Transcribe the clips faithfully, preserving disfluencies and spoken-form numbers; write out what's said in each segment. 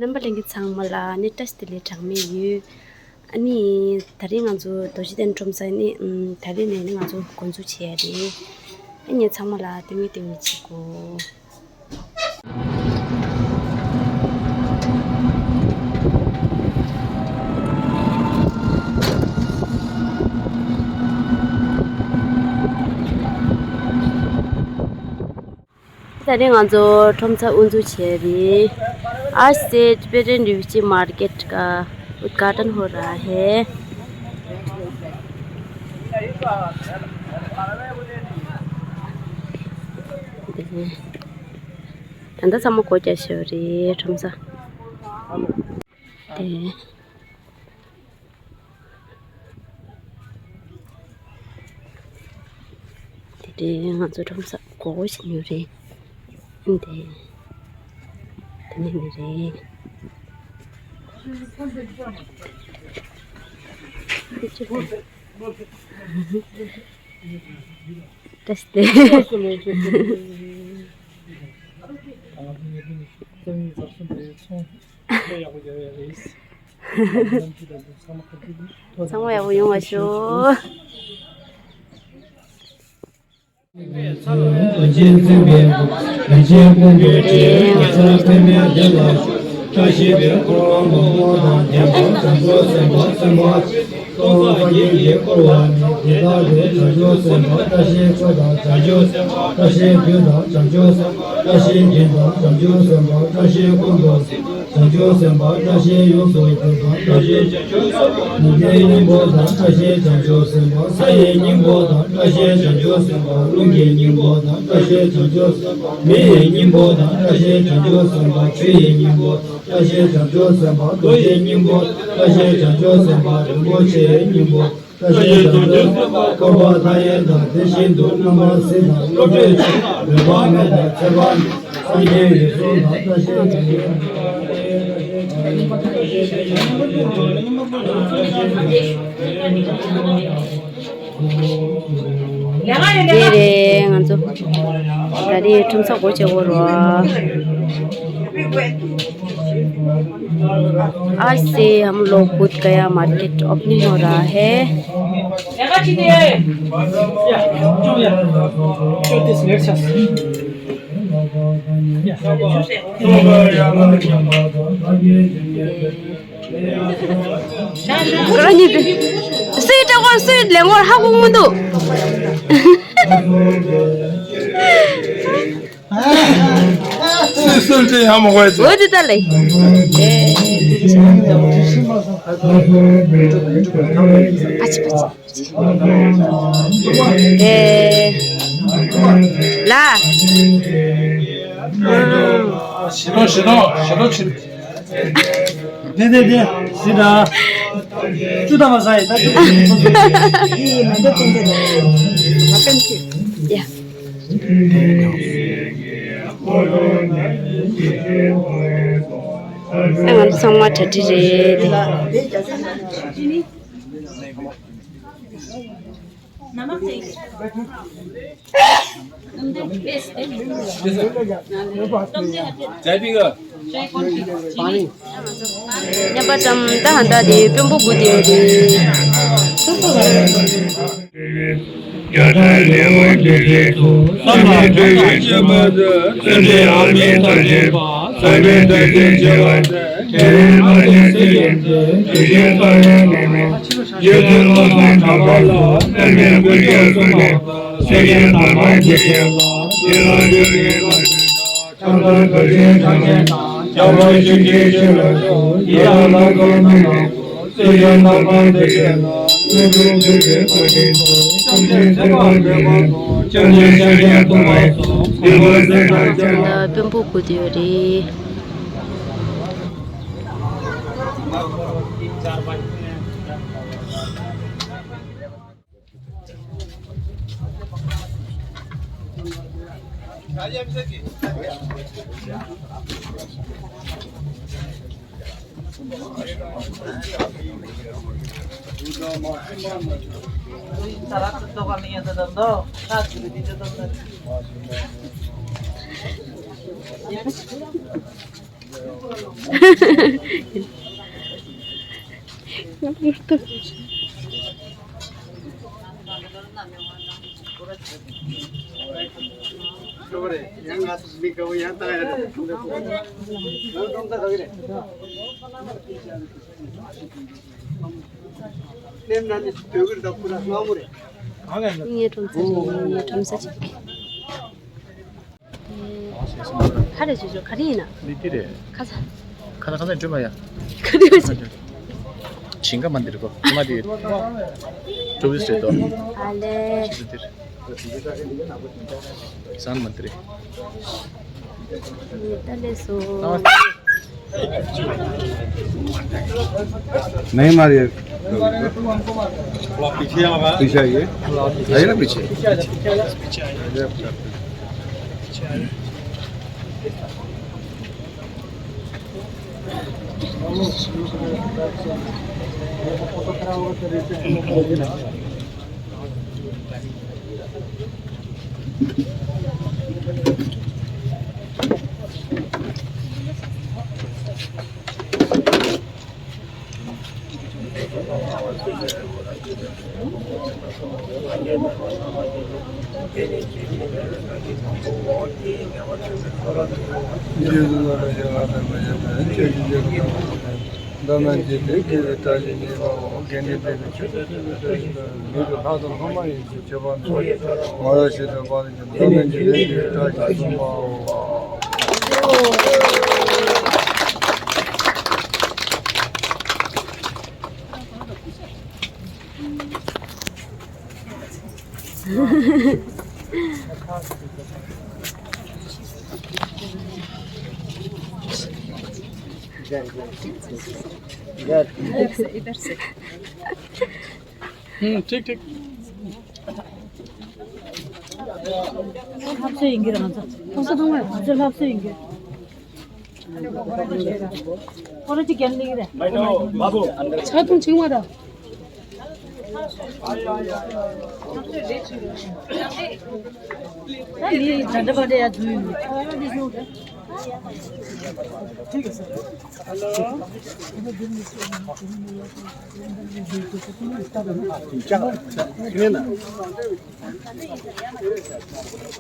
རྣམ་པ་ལྷན་རྒྱས་ཚང་མ་ལ་ཨ་ནི་བཀྲ་ཤིས་བདེ་ལེགས་གྲངས་མེད་ཡོད། ཨ་ནི་ད་རིང་ང་ཚོ་རྡོ་རྗེ་གདན་ཁྲོམ་ས་ནི་ཨམ་ད་རིང་ནས་ནི་ང་ཚོ་འགོ་འཛུགས་བྱས་ཡ་རེད། ཨ་ནི་ཚང་མ་ལ་བསྟུད་མར་བསྟུད་མར་བྱེད་དགོས། ད་རེས་ང་ཚོ་ཁྲོམ་ཚ་དབུ་འཛུགས་བྱས་རེད། आज से Tibetan refugee market का उद्घाटन हो रहा है। ད་ལྟ་ཚང་མ་སྒོ་རྒྱག་བཞག་རེད་ཁྲོམ་ཚ། དེ། དེ་རེད། ང་ཚོ་ཁྲོམ་ས་སྒོར་སྒོར་ཞིག་ཉོས་རེད། ཨ་ནི་དེ། དེ་ནས་ནི་རེད། བཀྲ་ཤིས་བདེ་ལེགས། ཚང་མ་ཡག་པོ་ཡོང་བ་ཤོག། བཀྲ་ཤིས་དུས་དང་བྱང་ཆུབ་སེམས་དཔའ། བཀྲ་ཤིས་རྒྱན་དང་བྱང་ཆུབ་སེམས་དཔའ། བཀྲ་ཤིས་སྐུ་མདོག་བྱང་ཆུབ་སེམས་དཔའ། བཀྲ་ཤིས་ཡུམ་གཟུགས་བདེ་དང་། བཀྲ་ཤིས་བྱང་ཆུབ་སེམས་དཔའ། ནམ་མཁའི་སྙིང་པོ་དང་། བཀྲ་ཤིས་བྱང་ཆུབ་སེམས་དཔའ། ས་ཡི་སྙིང་པོ་དང་། བཀྲ་ཤིས་བྱང་ཆུབ་སེམས་དཔའ། རླུང་གི་སྙིང་པོ་དང་། བཀྲ་ཤིས་བྱང་ཆུབ་སེམས་དཔའ། མེ་ཡི་སྙིང་པོ་དང་། བཀྲ་ཤིས་བྱང་ཆུབ་སེམས་དཔའ། ཆུ་ཡི་སྙིང་པོ། བཀྲ་ཤིས་བྱང་ཆུབ་སེམས་དཔའ། རྡོ་རྗེ་སྙིང་པོ། བཀྲ་ཤིས་བྱང་ཆུབ་སེམས་དཔའ། རིན་པོ་ཆེའི་སྙིང་པོ། བཀྲ་ཤིས་བྱང་ཆུབ་སེམས་དཔའ། འཁོར་བ་མཐའ་ཡས་དང་། དེ་བཞིན་དུ་རྣམ་པར་གཟིགས་དང་། བློ་གྲོས་ཆེ་དང་། འོད་དཔག་མེད་དང་། ཚེ་དཔག་མེད། སངས་རྒྱས་རིགས་གསུམ་དང་། བཀྲ་ཤིས་བདེ་ལེགས། དེ་རེད། ང་ཚོ་ད་རེས་ཁྲོམ་ས་སྒོ་ཕྱེ་གོ་རོ། आज से हम लोग बोधगया मार्केट ओपनिंग हो रहा है। ཁོ་རང་གཉིས་དེ། སུའི་ལྟ་སྐོར་སུའི་ལེན་སྐོར་ཧ་གོ་མི་འདུག་སུའི་སུའི་ལྟ་ཧ་མ་གོ་ཡ། འོ་དེ་ལྟ་ལེ། ཨ་ཅི་པ་ཅི། ཨེ། ལ། ཞེ་དྲག་ཞེ་དྲག་ཞེ་དྲག་ཆེ། དེ་དེ་དེ་ཞེ་དྲག་བཅུ་ཐམ་པ་ཟ་ཡི་ད་བཅུ་ཐམ་པ་ཟ་ཡི་ཡི་མ་འདི་ཏན་ཏན་ལ་ཡ། ང་ཚང་མ་གྲ་སྒྲིག་རེད། མཉམ་པ་ཙམ་ད་ཧ་ད་དེ་དཔོན་པོ་དགུ་དེ་རེད། དཔོན་པོ་དགུ་དེ་རེད། ངའི་ཁྲོམ་ས་ཅིག་ངའི་ཁྲོམ་ས་ཅིག་ཧ་རེ་ཅོ་ཅོ་ག་རེ་ཡིན་ན། འདི་འདི་རེད། ཁ་ཚ། ཁ་ཚ་ཁ་ཚ་འགྲོ་མ་ཡ། ག་རེ་ཡོད་ཅིག་ཞིང་ཁ་མ་འདི་རེད་གོ། ཁ་མ་འདི། ཀྲོ་བིས་རེད་དོ། ཨ་ལེ། ཤི་འདིར། ཟན་མ་འདི་རེད། ད་ལེ་སོ། नहीं मारिए। पीछे आइए। आइए ना पीछे। हम्म, ठीक, ठीक। ལྷ་གསོལ་ཡིན་གྱི་རེད་ང་ཚོ། ལྷ་གསོལ་གཏོང་བ་ཡིན། ང་ཚོ་ལྷ་གསོལ་ཡིན་གྱི། ཁོ་རང་ཅིག་རྒྱབ་ལེགས་རེད། ཕྱག་སྟོང་བྱིང་བ་དང་། ད་མི་འདྲ་འདྲ་པ་འདྲ་ཡ་འཛུལ་ཡོང་གི། ད་ང་ཚོ་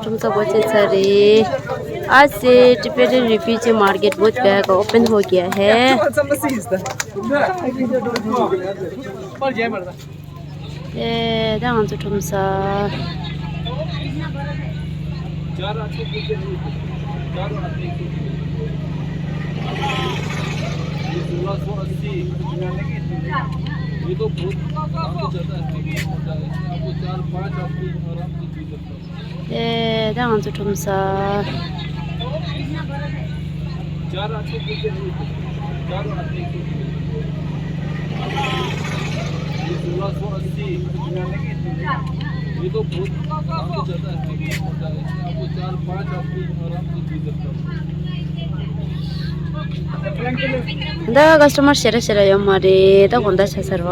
ཁྲོམ་ས་སྒོ་ཕྱེ་ཚར་རེད། आज से Tibetan Refugee Market बहुत बड़ा का ओपन हो गया है। ཨེ། ད་ང་ཚོ་ཁྲོམ་ས། ये तो बहुत ज्यादा है। आपको चार पाँच आदमी आराम से पी सकते हो। ཨེ། ད་ང་ཚོ་ཁྲོམ་ས། चार आदमी के लिए, चार आदमी के लिए। ये सोलह सौ अस्सी। ये तो बहुत, बहुत ज्यादा है। आपको चार पाँच आदमी आराम से पी सकते हो। ད་ཀ་སི་ཊོ་མར་ཞེ་དྲག་ཞེ་དྲག་ཡོད་མ་རེད། ད་དགོང་དག་ཆགས་ཚར་བ།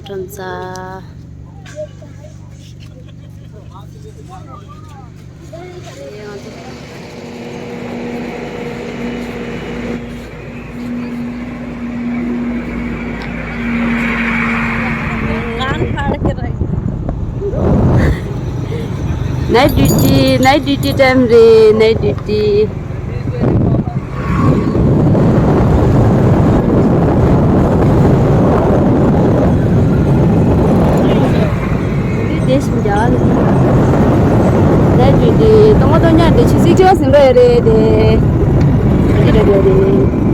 ཁྲོམ་ས། Night duty, night duty time རེད, night duty. Night duty, ཏོང་ཧྥང་ཉ་དེ་ཆུ་ཚོད་བཅུ་ཟིན་རོགས་ཡ་རེད་དེ། ཨ་ཅི་རེད་རེད་རེད།